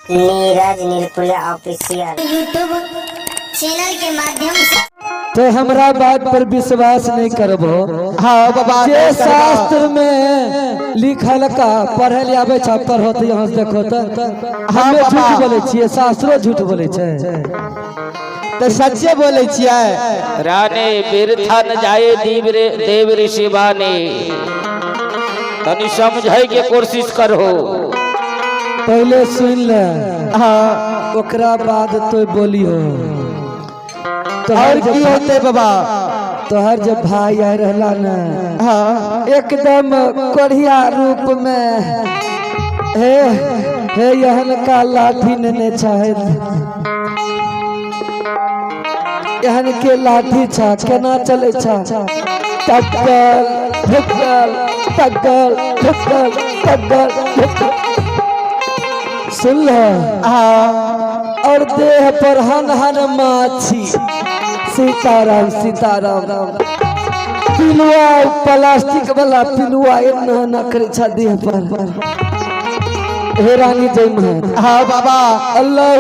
Neeraj Nirpuriya official YouTube channel के माध्यम से तो हमरा बात पर विश्वास नहीं करबो। हाँ बाबा। जे शास्त्र में लिखल का पढ़े ले आवे छ, पढ़ो तो यहाँ से देखो तो हमे बाबा। झूठ बोले छियै, शास्त्रो झूठ बोले छै। तो सच्चे बोले छियै। रानी बिरथा न जाए दीव रे देव ऋषि बानी, तनी समझे के कोशिश करो। पहले सुन ले। हाँ। ओकरा बाद तो बोली हो। और की होते बाबा? तोहर जब भाई आए रहला न, हाँ, एकदम कोढ़िया रूप में, हे हे यहन का लाठी नेने चाहे, एहन के लाठी छा, केना चले छा, टक्कर ठुक्कर टक्कर ठुक्कर टक्कर ठुक्कर। सुन ले। हाँ। और देह पर हन हन माछी, सीताराम सीताराम, पिलुआ, प्लास्टिक वाला पिलुआ एना ना करे छा देह पर। हे रानी जय महत। हाँ बाबा। अल्लाह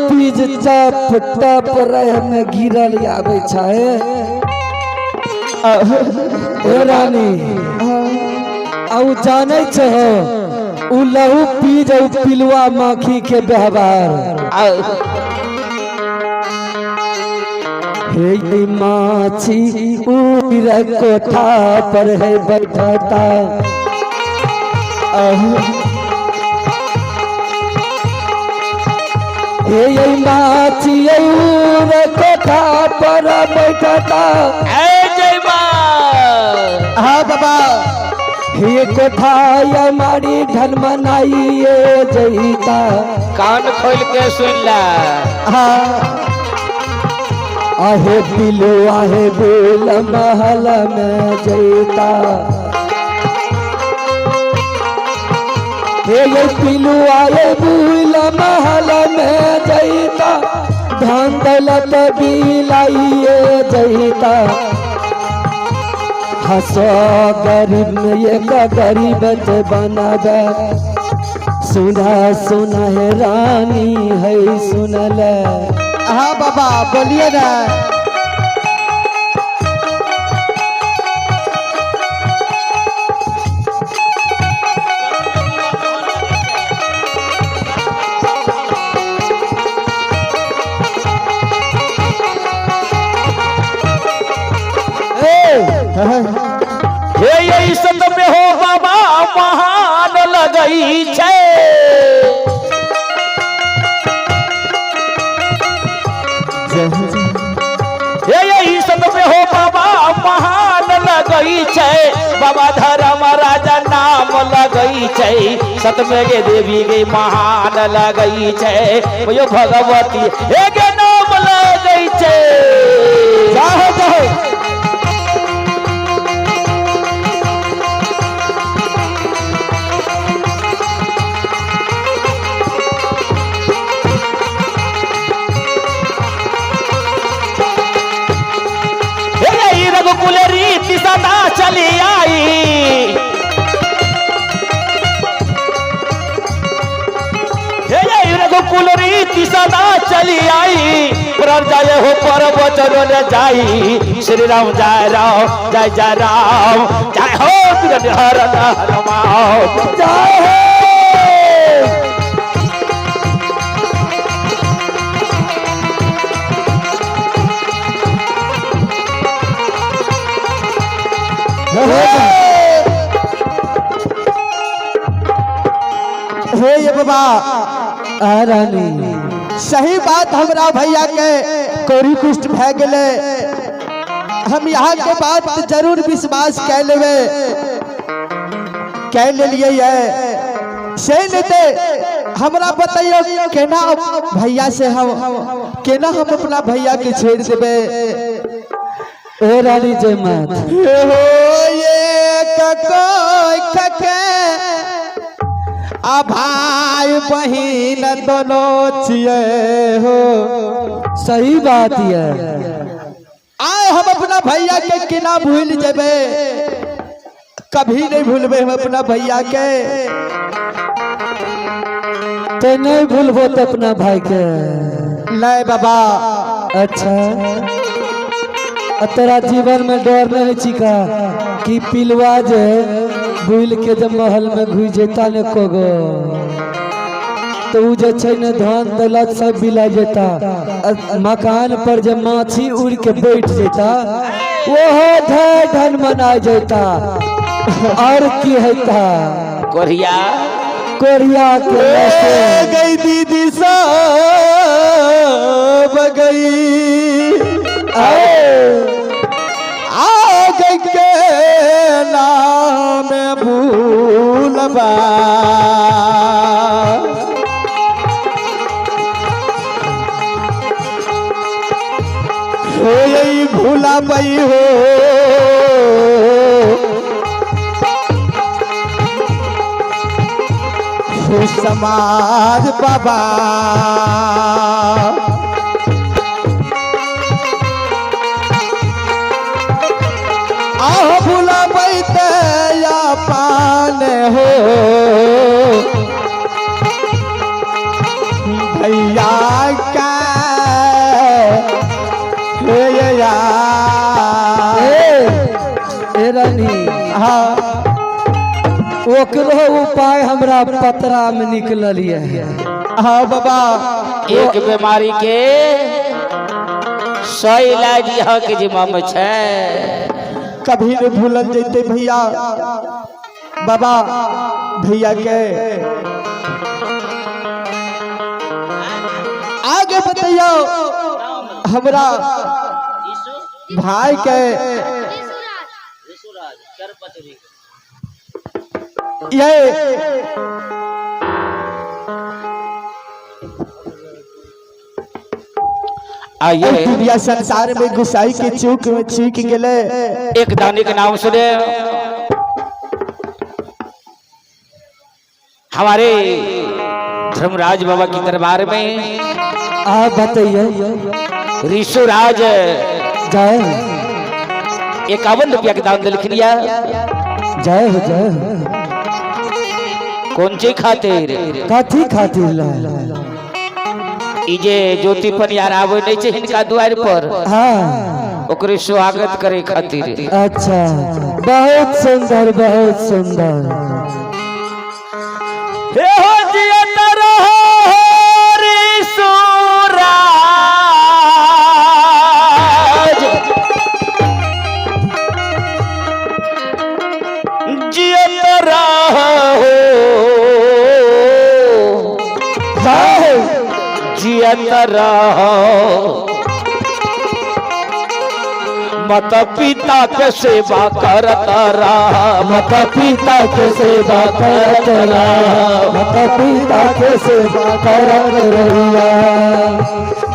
पीज चप टप रह में गिरल आवे छे। हे रानी, आउ जानै छे उ लहू पीज उ पिलुआ माखी के व्यवहार। हे माछी उड़ कोठा पर है बैठता, हे माछी उड़ कोठा पर बैठता। ए जय मां। हाँ बाबा। हे कोठा मारी धन मनाइए जईता। कान खोल के सुन ला। हाँ। आहे बिलु आहे बिल महल में जईता, हे ये पिलु आए बिल महल में जईता, धन दौलत बिलाइए जईता। हसो गरीब में एक गरीब ते बनावे। सुना सुना है रानी है सुनल। हाँ बाबा, बोलिए ना। हे ये सत में हो बाबा महान लगई छे। हे ये सत में हो बाबा महान लगई छे, बाबा धर्म राजा नाम लगई छे, सत में गे देवी गे महान लगई छे, यो भगवती हे गे नाम लगई छे। जाहो जाहो। हे रघुकुल रीति सदा चली आई, हे रघुकुल रीति सदा चली आई, पर जाय हो पर वचन न जाई, श्री राम जय राम जय जय राम जय हो हर हनुमान जय हो। हे ये बाबा। आ रानी। सही बात, हमरा भैया के कोरी कुष्ठ भै गेले। हम यहाँ के बात जरूर विश्वास कै लेवे, कै लेलिए ये से लेते। हमरा बताइयो केना भैया से हम केना हम अपना भैया के छेड़ देबे? ए रानी जय मात। हो ये ककोई खके आ भाई बहिन दोनों छिए हो। सही बात है। आए हम अपना भैया के केना भूल जेबे? कभी नहीं भूलबे हम अपना भैया के। तो नहीं भूलबो तो अपना भाई के? नहीं बाबा। अच्छा, आ तोरा जीवन में डर नहीं छिका कि पिलुआ जे बुल के जब महल में घुस जेता ने कोगो तो उ जे छै ने धन दौलत सब बिला जेता, आ मकान पर जब माछी उड़ के बैठ जेता ओहो धन धन मना जेता, और की हेता? कोरिया कोरिया के रसे। गई दीदी सब गई आ गई के नाम भूलबा, हो यही भूला पई हो समाज बाबा। आहो भूला बैते या पान हो भैया का हे या। ए, ए रानी। हाँ। ओकरो उपाय हमरा पतरा में निकलल ये। हाँ बाबा। एक बीमारी के 100 इलाज यहाँ के जिम्मा में छै। कभी नहीं भूलल जैते भैया बाबा भैया के। आगे बतैयो हमरा भाई के ये आइए दुनिया संसार में गुसाई के चूक में चूक गेले। एक दानी के नाम सुने, हमारे धर्मराज बाबा की दरबार में आप बताइए। ऋषुराज जय 51 रुपया के दान दिलखिन। जय हो, जय हो। कौन चीज खातिर? कथी खातिर ला? ई जे ज्योति पनियार आवे नहीं छे हिनका द्वार पर, हाँ, ओकरे स्वागत करे खातिर। अच्छा, बहुत सुंदर, बहुत सुंदर। हे हो जियत रहो ऋषुराज, जियत रहो, जय जियत रहो, मत पिता के सेवा करत रह, माता पिता के सेवा करत रह, माता पिता के सेवा करत रहिया,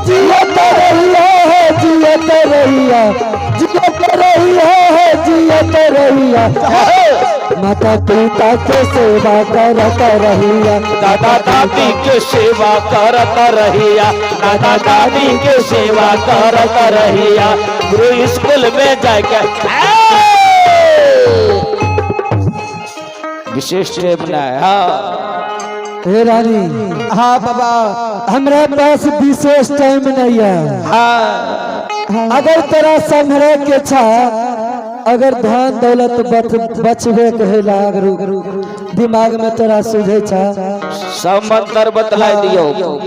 जियत रहिया हो, जियत रहिया, जियत रहिया हो, जियत रहिया, माता पिता के सेवा करत रहिया, दादा दादी के सेवा करत रहिया, दादा दादी के सेवा करत रहिया, गुरु स्कूल में जाके विशेष बनाए। हाँ हे रानी। हाँ बाबा। हमरा पास विशेष टाइम नहीं है। हाँ। अगर तोरा संभरे के छा, अगर धन दौलत बचबे के है, अगर दिमाग में तोरा सुझे छा, सब मंत्र बतला दियो।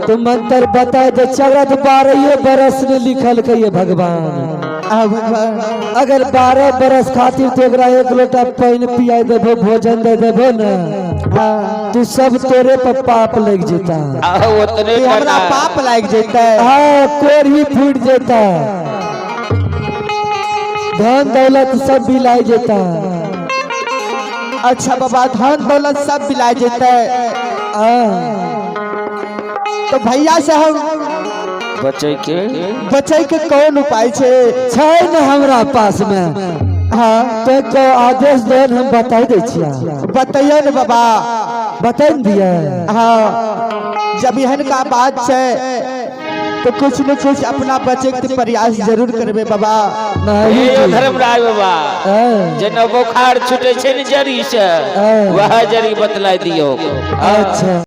तो मंत्र बता दे। चौदह 12 बरस में लिखल के ये भगवान। हाँ भगवान। अगर 12 बरस खातिर तो ओकरा एक लोटा पानी पिया देबो, भोजन दे देबो न, हाँ, तू सब तोरे पर पाप लग जेता। आहो उतने ये हमरा करना। पाप लाग जैते। हाँ, कोढ़ी फूट जेता, धन दौलत सब बिलाई जेता। अच्छा बाबा, धन दौलत सब बिला जैते। हाँ। तो भैया से हम बचे के बचे के कौन उपाय छे? छै न हमरा पास में। हाँ। तो को आदेश दे, हम बता दै छिया। बतैयो ने बाबा। बता दिया। हाँ, जब एहन का बात छे तो कुछ न कुछ अपना बचे के प्रयास जरूर करबे बाबा। नहीं हे यौ जी। धर्मराज बाबा, हाँ, जेना बोखार छूटे छै ने जड़ी से, हाँ। वह जड़ी बतला दियौ। अच्छा।